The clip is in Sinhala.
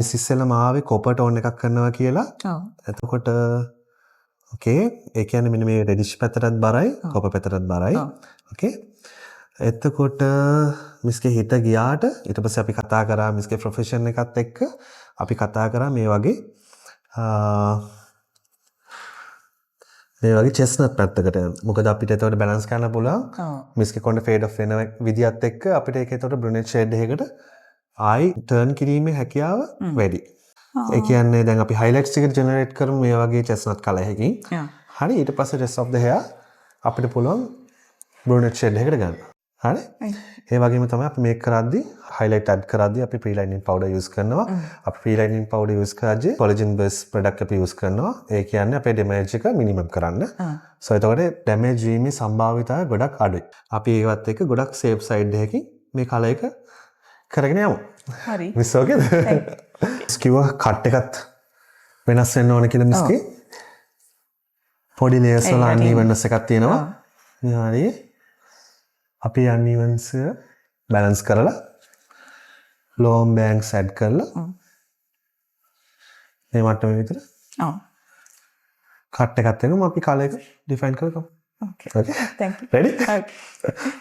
මිස් ඉස්සෙල්ලාම ආවේ කොපර් ටෝන් එකක් කරනවා කියලා. ඔව්. එතකොට ඕකේ, ඒ කියන්නේ මෙන්න මේ රෙඩිෂ් පැත්තටත් බරයි, කොපර් පැත්තටත් බරයි. ඕකේ. එතකොට මිස්ගේ හිත ගියාට ඊට පස්සේ අපි කතා කරා මිස්ගේ ප්‍රොෆෙෂන් එකත් එක්ක අපි කතා කරා මේ වගේ චෙස්නට් පැත්තකට යන්න. මොකද අපිට එතකොට බැලන්ස් කරන්න පුළුවන්. මිස්ගේ කොණ්ඩ ෆේඩ් ඔෆ් වෙන විදියත් එක්ක අපිට ඒක එතකොට බ්‍රුනෙට් ෂේඩ් එකකට ආයි ටර්න් කිරීමේ හැකියාව වැඩි. ඒ කියන්නේ දැන් අපි හයිලයිට්ස් ටික ජෙනරේට් කරමු මේ වගේ චෙස්නට් කලර් එකකින්. හරි, ඊට පස්සේ රෙස්ට් ඔෆ් the hair අපිට පුළුවන් බ්‍රුනෙට් ෂේඩ් එකකට ගන්න. හරි? ඒ වගේම තමයි අපි මේක කරද්දි, හයිලයිට් ඇඩ් කරද්දි අපි ප්‍රී ලයිටනින් පවුඩර් යූස් කරනවා. අපි ප්‍රී ලයිටනින් පවුඩර් යූස් කරද්දි කොලජන් බේස් ප්‍රොඩක්ට් අපි යූස් කරනවා. ඒ කියන්නේ අපේ ඩැමේජ් එක මිනිමම් කරන්න. සෝ එතකොට ඩැමේජ් වීමේ සම්භාවිතාවය ගොඩක් අඩුයි. අපි ඒවත් එක්ක ගොඩක් සේෆ් සයිඩ් එකකින් මේ කලර් එක කරගෙන යමු. හරි. මිස් ඕකේද? මිස් කිව්වා කට් එකත් වෙනස් වෙන්න ඕන කියලා මිස්ගේ. පොඩි ලේයර්ස් වල ඒ අන්ඊවන්නස් එකක් තියෙනවා. හරි. අපි අන්ඊවන්ස් බැලන්ස් කරලා ලෝන්ග් බෑන්ග්ස් ඇඩ් කරලා මේ මට්ටමේ විතර කට් එකත් එක්කම අපි කලර් එක ඩිෆයින් කරගමු. ඕකේ. ඕකේ. Thank you. Ready? Okay.